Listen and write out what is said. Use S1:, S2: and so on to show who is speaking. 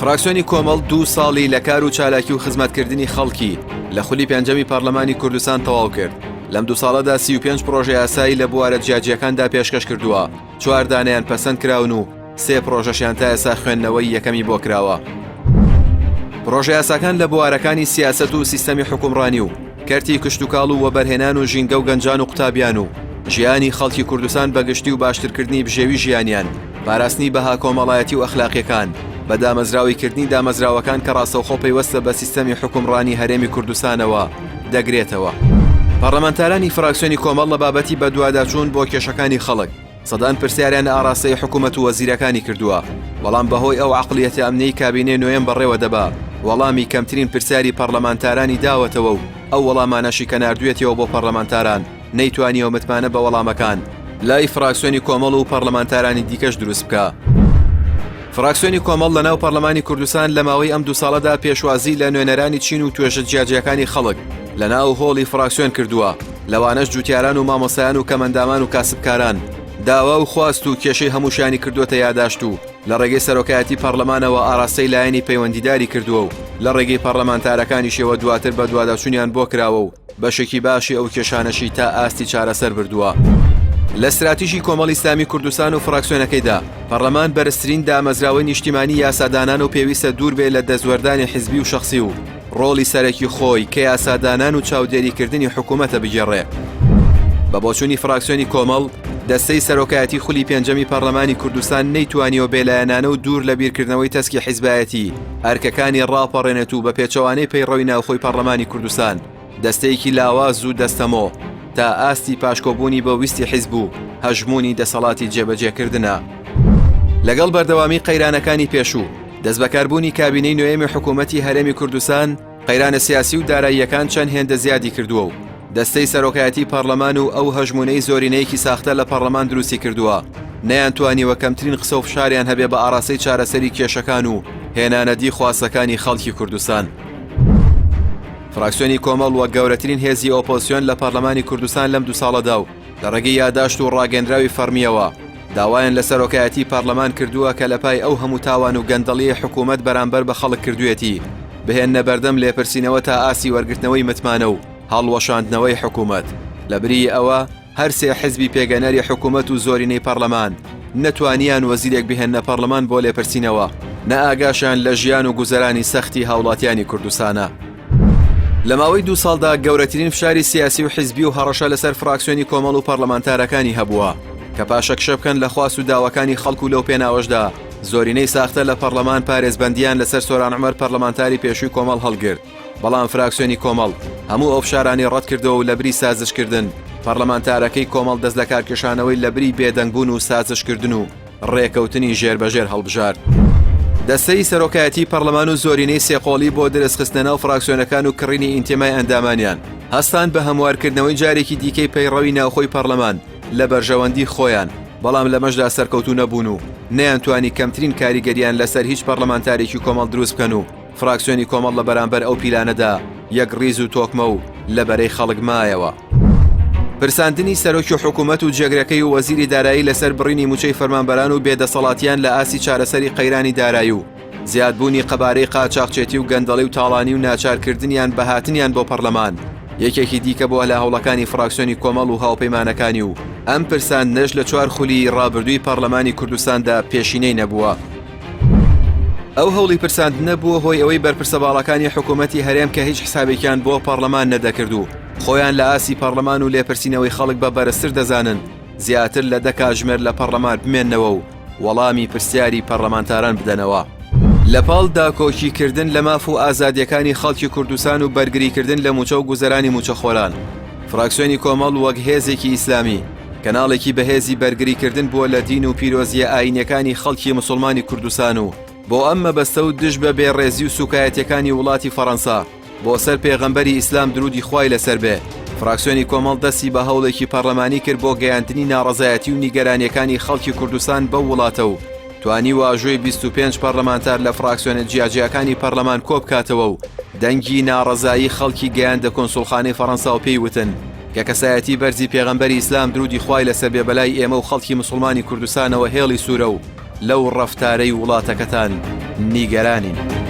S1: فراکسیۆنی کۆمەڵ دوو ساڵی لە کار و چالاکی و خزمەتکردنی خەڵکی لە خولی پێنجەمی پەرلەمانی کوردستان تەواو کرد. لەم دوو ساڵەدا 35 پرۆژە یاسایی لە بوارە جیاجیەکاندا پێشکەش کردووە، چوار دانەیان پەسەند کراون و سێ پرۆژەشیان تا ئێستا خوێندنەوەی یەکەمی بۆ کراوە. پرۆژە یاساکان لە بوارەکانی سیاسەت و سیستەمی حوکمڕانی و کەرتی کشتوکاڵ و وەبەرهێنان و ژینگە و گەنجان و قوتابیان و ژیانی خەڵکی کوردستان بەگشتی و باشترکردنی بژێوی ژیانیان، پاراستنی بەها کۆمەڵایەتی و ئەخلاقیەکان، بە دامەزراوەیکردنی دامەزراوەکان کە ڕاستەوخۆ پەیوەستە بە سیستەمی حوکمڕانی هەرێمی کوردستانەوە دەگرێتەوە. پەڕلەمانتارانی فراکسیۆنی کۆمەڵ لە بابەتی بەدواداچوون بۆ کێشەکانی خەڵک، سەدان پرسیاریان ئاراستەی حکوومەت و وەزیرەکانی کردووە، بەڵام بەهۆی ئەو عەقڵیەتە ئەمنیەی کابینەی نۆیەم بەڕێوە دەبا، وەڵامی کەمترین پرسیاری پەڕلەمانتارانی داوەتەوە و ئەو وەڵامانەشی کە ناردوویەتیەوە بۆ پەڕلەمانتاران نەیتوانیوە متمانە بە وەڵامەکان لای فراکسیۆنی کۆمەڵ و پەڕلەمانتارانی دیکەش دروست بکا. فراکسیۆنی کۆمەڵ لە ناو پەڕلەمانی کوردستان لە ماوەی ئەم دوو ساڵەدا پێشوازی لە نوێنەرانی چین و توێژە جیاجیاکانی خەڵک لە ناو هۆڵی فراکسیۆن کردووە، لەوانەش جوتیاران و مامۆستایان و کەمئەندامان و کاسبکاران، داوا و خواست و کێشەی هەمووشیانی کردووەتە یاداشت و لە ڕێگەی سەرۆکایەتی پەڕلەمانەوە ئاراستەی لایەنی پەیوەندیداری کردووە و لە ڕێگەی پەڕلەمانتارەکانیشیەوە دواتر بەدواداچوونیان بۆ کراوە و بەشێکی باشی ئەو کێشانەشی تا ئاستی چارەسەر بردووە. لە ستراتیژی کۆمەڵی ئیسلامی کوردستان و فراکسیۆنەکەیدا، پەڕلەمان بەرزترین دامەزراوەی نیشتیمانی یاسادانان و پێویستە دوور بێ لە دەستوەردانی حزبی و شەخسی و ڕۆڵی سەرەکی خۆی کە یاسادانان و چاودێریکردنی حکوومەتە بگێڕێ. بە بۆچوونی فراکسیۆنی کۆمەڵ، دەستەی سەرۆکایەتی خولی پێنجەمی پەڕلەمانی کوردستان نەیتوانیوە بێلایەنانە و دوور لە بیرکردنەوەی تەسکی حیزبایەتی ئەرکەکانی ڕاپەڕێنێت و بە پێچەوانەی پەیڕەوی ناوخۆی پەڕلەمانی کوردستان دەستەیەکی لاواز و دەستەمۆ تا ئاستی پاشکۆبوونی بە ویستی حیزب و هەژموونی دەسەڵاتی جێبەجێکردنە. لەگەڵ بەردەوامی قەیرانەکانی پێشوو، دەستبەکاربوونی کابینەی نۆیەمی حکوومەتی هەرێمی کوردستان، قەیرانە سیاسی و داراییەکان چەند هێندە زیادی کردووە و دەستەی سەرۆکایەتی پەڕلەمان و ئەو هەژموونەی زۆرینەیەکی ساختە لە پەڕلەمان دروستی کردووە نەیانتوانیوە کەمترین قسە و فشاریان هەبێ بە ئاڕاستەی چارەسەری کێشەکان و هێنانەدی خواستەکانی خەڵکی کوردستان. فراکسیۆنی کۆمەڵ وەک گەورەترین هێزی ئۆپۆزسیۆن لە پەڕلەمانی کوردستان لەم دوو ساڵەدا و لە ڕێگەی یاداشت و ڕاگەندراوی فەڕمییەوە داوایان لە سەرۆکایەتی پەڕلەمان کردووە کە لە پای ئەو هەموو تاوان و گەندەڵیەی حکوومەت بەرامبەر بە خەڵک کردوویەتی بهێننە بەردەم لێپرسینەوە تا ئاستی وەرگرتنەوەی متمانە و هەڵوەشاندنەوەی حکوومەت. لە بریی ئەوە هەرسێ حزبی پێگەنەری حکوومەت و زۆرینەی پەڕلەمان نە توانیان وەزیرێک بهێننە پەڕلەمان بۆ لێپرسینەوە نە ئاگاشیان لە ژیان و گوزەرانی سەختی هاوڵاتیانی کوردستانە. لە ماوەی دوو ساڵدا گەورەترین فشاری سیاسی و حیزبی و هەڕەشە لەسەر فراکسیۆنی کۆمەڵ و پەڕلەمانتارەکانی هەبووە کە پاشەکشە بکەن لە خواست و داواکانی خەڵک و لەو پێناوەشدا زۆرینەی ساختە لە پەڕلەمان پارێزبەندیان لەسەر سۆران عومەر پەڕلەمانتاری پێشووی کۆمەڵ هەڵگرت بەڵام فراکسیۆنی کۆمەڵ هەموو ئەو فشارانەی ڕەتکردەوە و لەبری سازشکردن پەڕلەمانتارەکەی کۆمەڵ دەست لەکارکێشانەوەی لەبری بێدەنگبوون و سازشکردن و ڕێکەوتنی ژێربەژێر هەڵبژارد. دەستەی سەرۆکایەتی پەڕلەمان و زۆرینەی سێقۆڵی بۆ درزخستنە ناو فراکسیۆنەکان و کڕینی ئینتیمای ئەندامانیان هەستان بە هەموارکردنەوەی جارێکی دیکەی پەیڕەوی ناوخۆی پەڕلەمان لە بەرژەوەندی خۆیان، بەڵام لەمەشدا سەرکەوتوو نەبوون و نەیانتوانی کەمترین کاریگەریان لەسەر هیچ پەڕلەمانتارێکی کۆمەڵ دروست بکەن و فراکسیۆنی کۆمەڵ لە بەرامبەر ئەو پیلانەدا یەکڕیز و تۆکمە و لە بەرەی خەڵک مایەوە. پرساندنی سەرۆکی حکوومەت و جێگرەکەی و وەزیری دارایی لەسەر بڕینی مووچەی فەرمانبەران و بێدەسەڵاتیان لە ئاستی چارەسەری قەیرانی دارایی و زیادبوونی قەبارەی قاچاخچێتی و گەندەڵی و تاڵانی و ناچارکردنیان بە هاتنیان بۆ پەڕلەمان یەکێکی دیکە بووە لە هەوڵەکانی فراکسیۆنی کۆمەڵ و هاوپەیمانەکانی و ئەم پرساندنەش لە چوار خولی ڕابردووی پەڕلەمانی کوردستاندا پێشینەی نەبووە. ئەو هەوڵی پرساندنە بووە هۆی ئەوەی بەرپرسە باڵاکانی حکوومەتی هەرێم کە هیچ حسابێکیان بۆ پەڕلەمان نەدەکرد و خۆیان لە ئاستی پەڕلەمان و لێپرسینەوەی خەڵک بە بەرزتر دەزانن زیاتر لە دە کاژمێر لە پەڕلەمان بمێننەوە و وەڵامی پرسیاری پەڕلەمانتاران بدەنەوە. لە پاڵ داکۆکیکردن لە ماف و ئازادییەکانی خەڵکی کوردستان و بەرگریکردن لە مووچە و گوزەرانی مووچەخۆران، فراکسیۆنی کۆمەڵ وەک هێزێکی ئیسلامی، کەناڵێکی بەهێزی بەرگریکردن بووە لە دین و پیرۆزییە ئایینیەکانی خەڵکی موسڵمانی کوردستان و بۆ ئەم مەبەستە و دژ بە بێڕێزی و سوکایەتیەکانی وڵاتی فەڕەنسا بۆ سەر پێغەمبەری ئیسلام درودی خوای لەسەر بێ فراکسیۆنی کۆمەڵ دەستی بە هەوڵێکی پەڕلەمانی کرد بۆ گەیاندنی ناڕەزایەتی و نیگەرانیەکانی خەڵکی کوردستان بەو وڵاتە و توانی واژۆی 25 پەڕلەمانتار لە فراکسیۆنە جیاجیاکانی پەڕلەمان کۆبکاتەوە و دەنگی ناڕەزایی خەڵکی گەیاندە کۆنسوڵخانەی فەڕەنسا و پێی وتن کە کەسایەتی بەرزی پێغەمبەری ئیسلام درودی خوای لەسەر بێ بەلای ئێمە و خەڵکی مسوڵمانی کوردستانەوە هێڵی سوورە و لەو ڕەفتارەی وڵاتەکەتان. نیگەرانین.